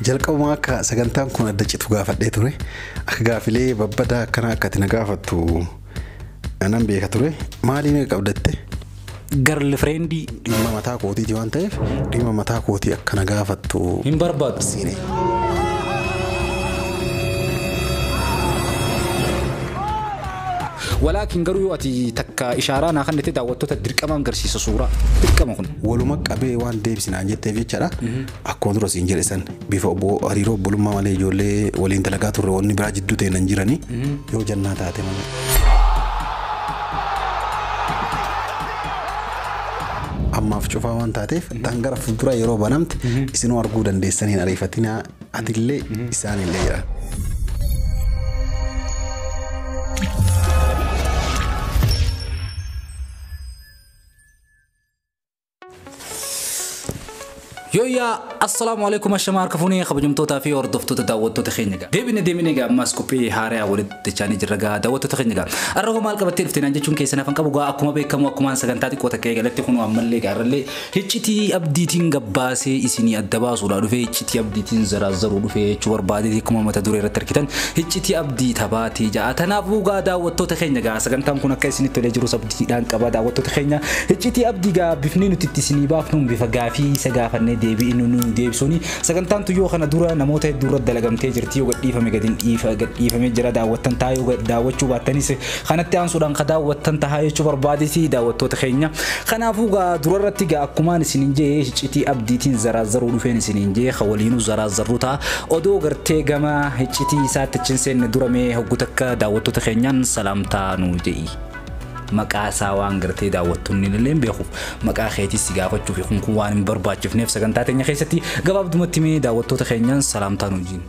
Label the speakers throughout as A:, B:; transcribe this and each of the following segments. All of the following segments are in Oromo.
A: Jalqabumaa akka sagantaan kun adda citu gaafadhee ture. Akka gaafilee babbadaa akkanaa akka ati na gaafattu nan beeka ture. Maalii meeqa qabdatte?
B: Girlfriendii.
A: Dhimma mataa kootiiti waan ta'eef dhimma mataa kootii akka na gaafattu
B: hin barbaadu.
A: Siine.
B: Walaakin garuu yoo ati takka ishaaraa naa kennite daawwattoota dirqama agarsiisa suuraa dirqama kun.
A: Waluma qabee waan deebisinaan jetteef jechaadha. Akkuma dura siin jedhe san bifa obbo hariiroo obbolummaa malee ijoollee waliin dalagaa turre wanni biraa jidduu ta'e nan jiranii yoo jannaa taate malee. Ammaaf cufaa waan taateef dangara fuuldura yeroo banamte isinuu arguu dandeessaniin ariifatinaa atillee isaanillee jira.
B: Yooyyaa assalaamu alaikum ashamaa harka fuunee kabajamtootaa fi hordoftoota daawwattoota keenya gaa. Deebine deebine gaa ammas qophii haaraa walitti dachaanii jirra gaa daawwattoota keenya gaa. Har'a hoo maal qabattee dhufte naan jechuun keessan hafan qabu gaa akkuma beekamu akkumaan sagantaa xiqqoo takka eegalatti kun ammallee gaarrallee hiccitii abdiitiin gabbaasee isinii adda baasuudhaa dhufee hiccitii abdiitiin zaraazaruu dhufee jechuu barbaadeeti akkuma mata duree irratti argitan hiccitii abdii tabaatee ja'a. Kanaafuu gaa daawwattoota keenya gaa sagantaan kun akka isinitti tolee jirus abdiidhaan qaba daawwattoota keenya hiccitii abdii gaa bifni nuti itti isinii baafnu bifa gaafii isa gaafannee deebii inni nu deebisuuni sagantaan tuyyoo kana dura namoota hedduu irratti dalagamtee jirti yoo gadhiifame gadi gadhiifamee jira daawwattan ta'a yoo daawwachuu baattanis kanatti aansuudhaan ka daawwattan ta'a jechuu barbaadeeti daawwattoota keenya kanaafuu gaa dura irratti gaa akkumaan isiniin jee hiccitii abdiitiin zaraazaruu dhufeen isiniin jee ka waliinuu zaraazaruu ta'a odoo gartee gama hiccitii isaatti achi hin seenne dura mee hoggu takka daawwattoota keenyaan salaamtaa nuu je'i. Maqaa isaa waan gartee daawwattoonni illee hin beekuuf maqaa keetis si gaafachuuf kun kun waan hin barbaachifneef sagantaa teenya keessatti gabaabdumatti mee daawwattoota keenyaan salaamtaa nu wajjin.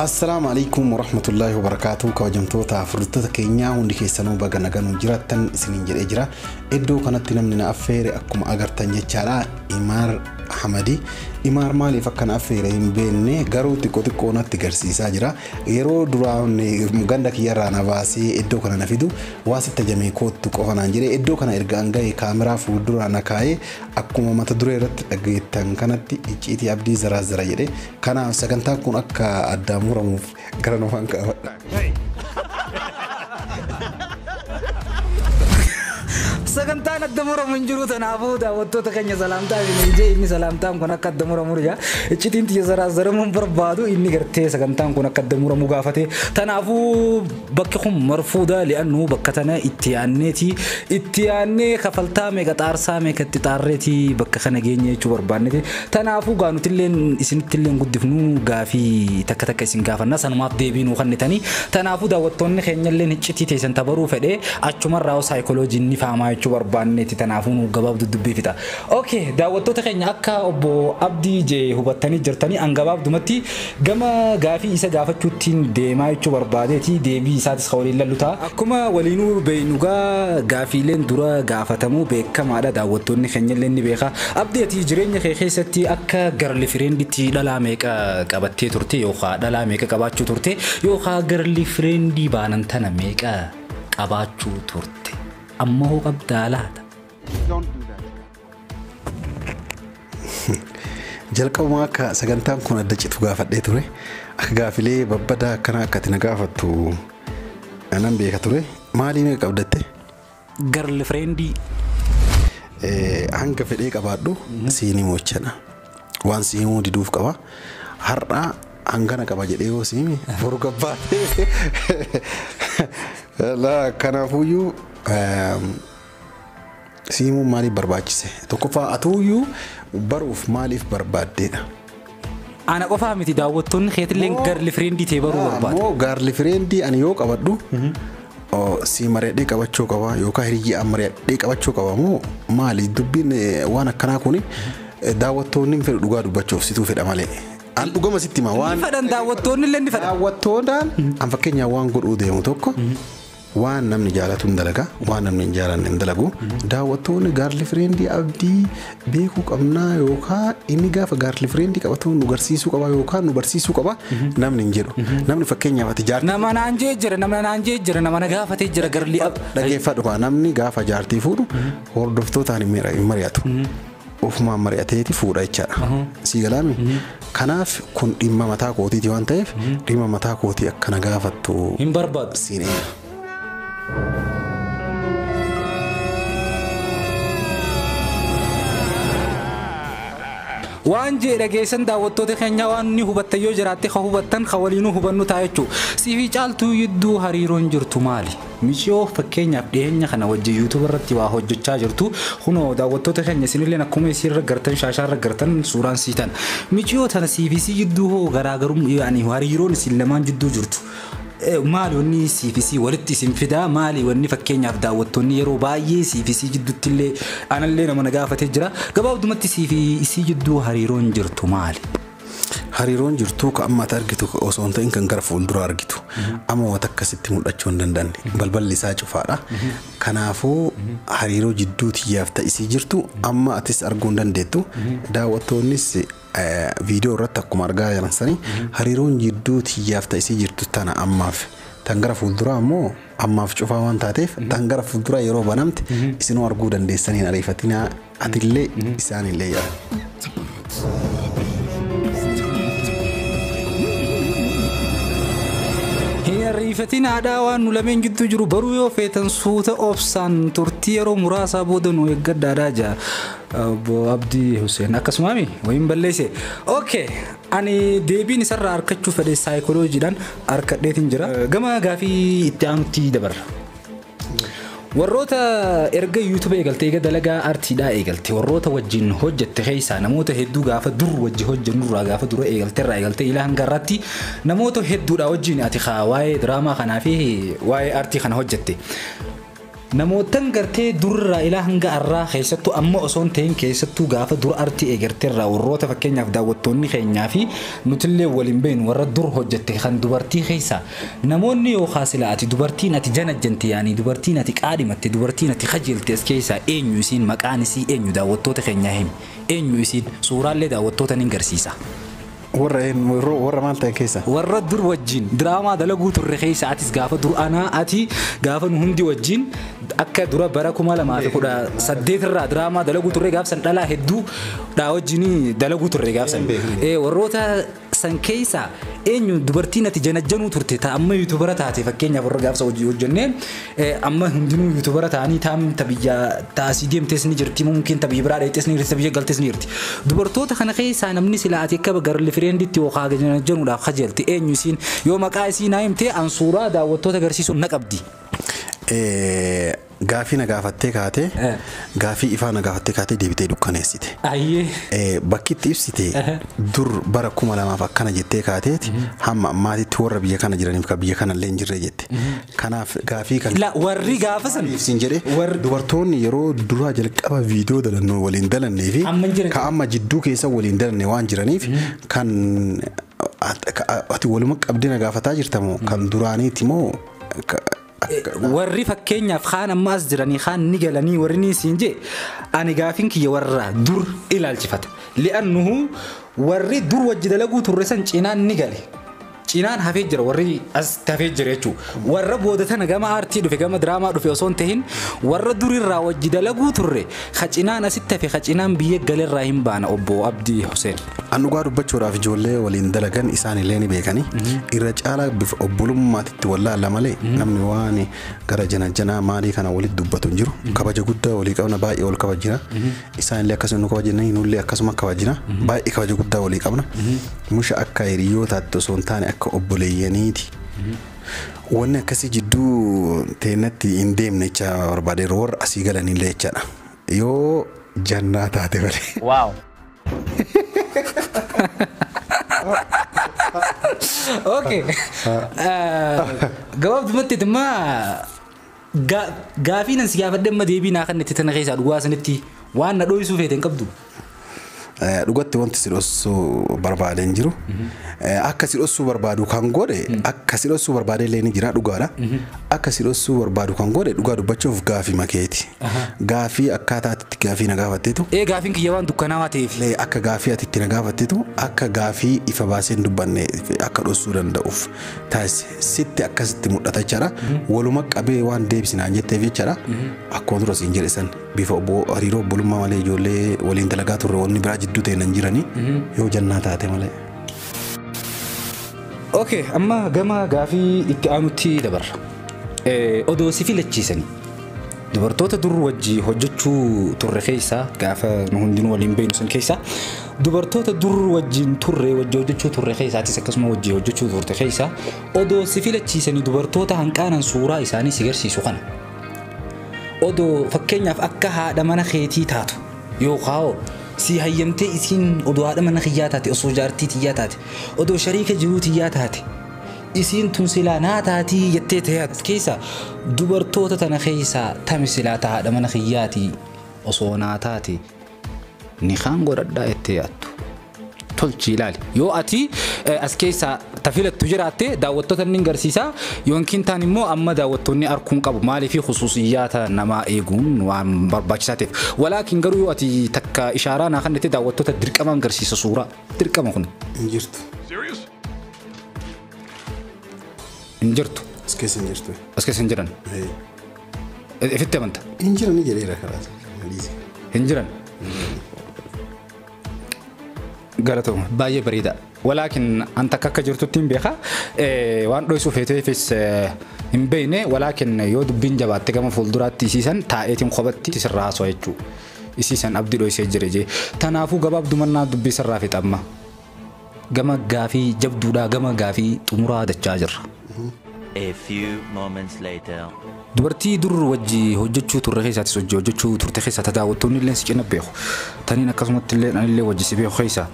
A: Assalaamu alaikum warahmatullaahi wabarakaatuh. Kabajamtoota hordoftoota keenyaa hundi keessanuu baga nagaan jiraattan isiniin jedhee jira. Iddoo kanatti namni na affeere akkuma agartan jechaadha. Imaar Ahmadi. Imaar maaliif akka na affeere hin beekne garuu xiqqoo xiqqoo natti garsiisaa jira. Yeroo duraan ganda kiyyarraa na baasee iddoo kana na fidu waa sitti ajamee koottu qofa naan jedhee iddoo kana erga an ga'e kaameraa fuulduraa na kaa'ee akkuma mata duree irratti dhageettan kanatti icciitii abdii zaraazara jedhe. Kanaaf sagantaan kun akka addaan muramuuf gara nufaan kaa'adha.
B: Sagantaan adda muramu hin jiru tanaafuu daawwattoota keenya salaamtaa isin jee inni salaamtaan kun akka adda muramu jaa iccitiin tiyya zaraazaramuun barbaadu inni gartee sagantaan kun akka adda muramu gaafate tanaafuu bakki kun marfuudha li'annu bakka tana itti aanneeti itti aannee kafaltaa meeqa xaarsaa meeqa itti xaarreeti bakka kana geenye jechuu barbaanneti tanaafuu gaa nutilleen isinittilleen guddifnu gaafii takka takka isin gaafanna sanumaaf deebii nuu kennitanii tanaafuu daawwattoonni keenyalleen iccitii teessan tabaruu fedhee achumarraa saayikolojiin ni faamaa jechuu barbaanneeti tanaafuu nu gabaabdu dubbii fixa. Okay, daawwattoota keenya akka obbo Abdii jee hubattanii jirtanii an gabaabdumatti gama gaafii isa gaafachuuttiin deemaa jechuu barbaadeeti deebii isaatis kan waliin lallu ta'a. Akkuma waliinuu beeknu gaa gaafiileen dura gaafatamuu beekamaadha daawwattoonni keenyallee ni beeka. Abdii ati jireenya kee keessatti akka girlfrienditti dhalaa meeqa qabattee turte yookaan dhalaa meeqa qabaachuu turte yookaan girlfriendii baanan tana meeqa qabaachuu turte? Amma hoo qabdaa laata?
A: Jalqabumaa akka sagantaan kun adda citu gaafadhee ture. Akka gaafilee babbadaa akkanaa akka ati na gaafattu nan beeka ture. Maalii meeqa qabdatte?
B: Girlfriendii.
A: Hanga fedhee qabaadhu siin himuu jechaadha. Waan si himuu diduuf qaba. Har'a hangana qaba jedhee yoo si hime boru gabbaatee. Kanaafuyyuu si himuun maaliif barbaachise? Tokkoffaa atuuyyuu baruuf maaliif barbaaddeedha?
B: Ana qofaa miti daawwattoonni keetillee girlfriendii ta'e baruu barbaadu.
A: Ammoo girlfriendii ani yoo qabadhu si mari'adhee qabachuu qaba yookaan hiriyyee mari'adhee qabachuu qaba moo maali dubbiin waan akkanaa kuni daawwattoonni hin fedhu dhugaa dubbachuuf situu fedha malee. An dhugama sitti hima waan
B: Ni fedhan daawwattoonni illee ni fedhan.
A: Daawwattoodhaan an fakkeenyaaf waan godhuu deemu tokko waan namni jaalatu hin dalaga waan namni hin jaalanne hin dalagu. Daawwattoonni girlfriendii abdii beekuu qabnaa yookaan inni gaafa girlfriendii qabatu nu garsiisuu qaba yookaan nu barsiisuu qaba namni hin jedhu. Namni fakkeenyaaf ati jaartii
B: Nama naan jee jira nama naan jee jira nama na gaafatee jira girlii
A: Dhaggeeffadhu kaa namni gaafa jaartii fuudhu hordoftootaan hin mari'atu. Ofumaan mari'ateeti fuudha jechaadha. Sii galaami? Kanaaf kun dhimma mataa kootiiti waan ta'eef dhimma mataa kootii akka na gaafattu
B: Hin barbaadu.
A: Siin eega.
B: Waan jee dhageessan daawwattoota keenyaa waan ni hubattan yoo jiraatte ka hubattan ka waliinuu hubannu ta'a jechuudha. Siifii caaltuu yidduu hariiroon jirtu maali? Miciyoo fakkeenyaaf dhiyeenya kana wajjin YouTube irratti waa hojjechaa jirtu. Kunoo daawwattoota keenya isinillee akkuma isiirra gartan shaashaarra gartan suuraan siitan. Miciyoo tana siifii si jidduu hoo garaagarummaa yaani hariiroon isin lamaan jidduu jirtu. Maali wanni siifii si walitti isin fidaa maali wanni fakkeenyaaf daawwattoonni yeroo baay'ee siifii si jidduutti illee anallee nama na gaafatee jira. Gabaabdumatti siifii si jidduu hariiroon jirtu maali?
A: Hariiroon jirtu ka amma ati argitu osoo hin ta'in kan gara fuulduraa argitu. Amma waan akkasitti mul'achuu hin danda'anne. Balballi isaa cufaadha. Kanaafuu hariiroo jidduu tiyyaaf ta'isii jirtu amma atis arguu hin dandeettu. Daawwattoonnis viidiyoo irratti akkuma argaa jiran sanii hariiroon jidduu tiyyaaf ta'isii jirtu tana ammaaf. Tan gara fuulduraa ammoo ammaaf cufaa waan taateef tan gara fuulduraa yeroo banamte isinuu arguu dandeessaniin ariifatinaa atillee isaanillee yaala.
B: Hin ariifatin aadaa waan nu lameen gidduu jiru baruu yoo feetan suuta obsaan turtii yeroo muraasaa booda nu eeggadhaadhaa jira. Obbo Abdii Hussein akkasumaami wayiin balleesse. Okay, ani deebiin isarraa harkachuu fedhe saayikolojiidhaan harkadheetiin jira. Gama gaafii itti aanutti dabarra. Warroota erga YouTube eegalte eega dalagaa artiidhaa eegalte warroota wajjin hojjette keessaa namoota hedduu gaafa dur wajji hojjennurraa gaafa dura eegalte irraa eegalte ilaa hanga irratti namoota hedduudha wajjin ati waa'ee diraamaa kanaa fi waa'ee artii kana hojjette. Namootan gartee durraa ilaa hanga arraa keessattuu amma osoo hin ta'in keessattuu gaafa dura artii eegalteerraa warroota fakkeenyaaf daawwattoonni keenyaa fi nutillee waliin beeknu warra dur hojjette kan dubartii keessaa namoonni yookaan sila ati dubartiin ati janajjante yaani dubartiin ati qaadhimatte dubartiin ati kajeelte as keessaa eenyu isiin maqaan isii eenyu daawwattoota keenyaa himi eenyu isiin suuraallee daawwattoota ni garsiisa.
A: Warra maal ta'e keessa?
B: Warra dur wajjin diraamaa dalaguu turre keessa atis gaafa dur anaa ati gaafa nu hundi wajjin akka dura bara 2018 irraa diraamaa dalaguu turre gaaf san dhalaa hedduu dhaa wajjin dalaguu turre gaaf san. Warroota san keessa eenyu dubartiin ati janajjanuu turte ta amma yuutubara taate fakkeenyaaf warra gaafsa hojii hojjennee amma hundinuu yuutubara ta'anii taam ta biyya taasii deemtes ni jirti mumkin ta biyya biraa dheettes ni jirti ta biyya galtes ni jirti. Dubartoota kana keessaa namni sila ati akka garli fireenditti yookaan janajjanuudhaaf kajeelte eenyu isiin yoo maqaa isii naa himte an suuraa daawwattoota agarsiisuun na qabdi.
A: Gaafii na gaafattee kaatee gaafii ifaa na gaafattee kaatee deebitee dukkaneessite. Bakki itti ibsite dur bara 2000 akkana jettee kaateeti hamma ammaatitti warra biyya kana jiraniif kan biyya kana illee hin jirre jette. Kanaaf gaafii kan
B: La warri gaafa san
A: ibsin jedhe dubartoonni yeroo duraa jalqaba viidiyoo dalannoo waliin dalannee fi ka amma jidduu keessa waliin dalanne waan jiraniif kan ati waluma qabdee na gaafataa jirtamoo kan duraaniiti moo
B: Warri fakkeenyaaf kaan amma as jiranii kaan ni galanii warri ni siin jee ani gaafiin kiyya warra dur ilaalchifata. Li'annuhu warri dur wajji dalaguu turre san cinaan ni gale. Cinaan hafee jira warri as hafee jira jechuudha. Warra booda tana gama aartii dhufe gama diraamaa dhufe osoo hin tahin warra durirraa wajji dalaguu turre ka cinaan asitti hafe ka cinaan biyya galerraa hin baana obbo Abdii Hussein.
A: An dhugaa dubbachuudhaaf ijoollee waliin dalagan isaanillee ni beekani. Irra caalaa bifa obbolummaatitti wallaala malee namni waan gara janajjanaa maalii kana walitti dubbatu hin jiru. Kabaja guddaa walii qabna baay'ee wal kabajina. Isaanillee akkasuma nu kabajina nullee akkasuma kabajina. Baay'ee kabaja guddaa walii qabna. Musha akka hiriyootaatti osoo hin taane akka obboleeyyaniiti. Wanni akkasii jidduu teennatti hin deemne jecha barbaadeeru warra asii galanillee jechaadha. Yoo jannaa taate malee.
B: Wow. Okay. Gabaabdumatti immoo gaafii nan si gaafadhe amma deebii naa kan itti tana keessaa dhugaa sanitti waan na dho'isuu feete hin qabdu.
A: Dhugatti wanti si dhossuu barbaade hin jiru. Akka si dhossuu barbaadu kan godhe akka si dhossuu barbaade illee ni jira dhugaadha. Akka si dhossuu barbaadu kan godhe dhugaa dubbachuuf gaafii makeeti. Gaafii akkaataa itti gaafii na gaafatteetu.
B: Ee, gaafiin kiyya waan dukkanaawaa ta'eef.
A: Illee akka gaafii ati itti na gaafatteetu akka gaafii ifa baasee hin dubbanne akka dhoksuu danda'uuf taasise sitti akkasitti mul'ata jechaadha. Waluma qabee waan deebisinaan jetteef jechaadha. Akkuma dura siin jedhe san bifa obbo hariiroo obbolummaa malee ijoollee waliin dalagaa turre wanni biraa jidduu ta'e nan jiranii yoo jannaa taate malee.
B: Okay, amma gama gaafii itti aanutti dabarra. Odoo si filachiisanii dubartoota dur wajji hojjechuu turre keessaa, gaafa nu hundinuu waliin beeknu sun keessaa, dubartoota dur wajjin turre wajji hojjechuu turre keessaatis akkasuma wajji hojjechuu turte keessaa, odoo si filachiisanii dubartoota hanqaanan suuraa isaanii si garsiisu kana, odoo fakkeenyaaf akka haadha mana keetii taatu yookaan si hayyamtee isiin odoo haadha mana kiyyaa taate, osoo jaartii tiyyaa taate, odoo shariika jiruu tiyyaa taate, isiin tun silaa naa taatii jettee ta'e keessa, dubartoota tana keessaa tami silaa ta haadha mana kiyyaatii osoo naa taate ni kaan godhadhaa jettee yaaddu? Tolchi ilaali. Yoo ati as keessaa ta filattu jiraatte daawwattoota inni garsiisa, yookiin taan immoo amma daawwattoonni arguun qabu, maaliif khusuusiyyaata namaa eeguun waan barbaachisaa ta'eef. Walaakin garuu yoo ati takka ishaaraa naa kennite daawwattoota dirqamaan garsiisa suuraa dirqama kun.
A: Hin jirtu.
C: Serious?
B: Hin jirtu.
A: As keessa hin jirtu.
B: As keessa hin jiran. Ifitti amanta.
A: Hin jirani jedheera karaa. Dhiisi.
B: Hin jiran. Galatoomaa, baay'ee bareeda. Walaakin an takka akka jirtutti hin beeka. Waan dho'isuuf feeteefis hin beekne, walaakin yoo dubbiin jabaatte gama fuulduraatti isiisan taa'eetiin kophatti sirraa haasawaa jechuudha. Isiisan abdii dho'isee jira jee. Tanaafuu gabaabdumannaa dubbii sirraa fixa amma. Gama gaafii jabduudhaa gama gaafii xumuraa dachaa jirra.
D: A few moments later.
B: Dubartii dur wajji hojjechuu turre keessaatis hojii hojjechuu turte keessaa ta daawwattoonni illee si cina beeku. Taniin akkasumatti illee anillee wajji si beeku keessaa.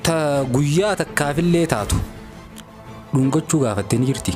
B: Ta guyyaa takkaafillee taatu dhungachuu gaafattee ni jirti.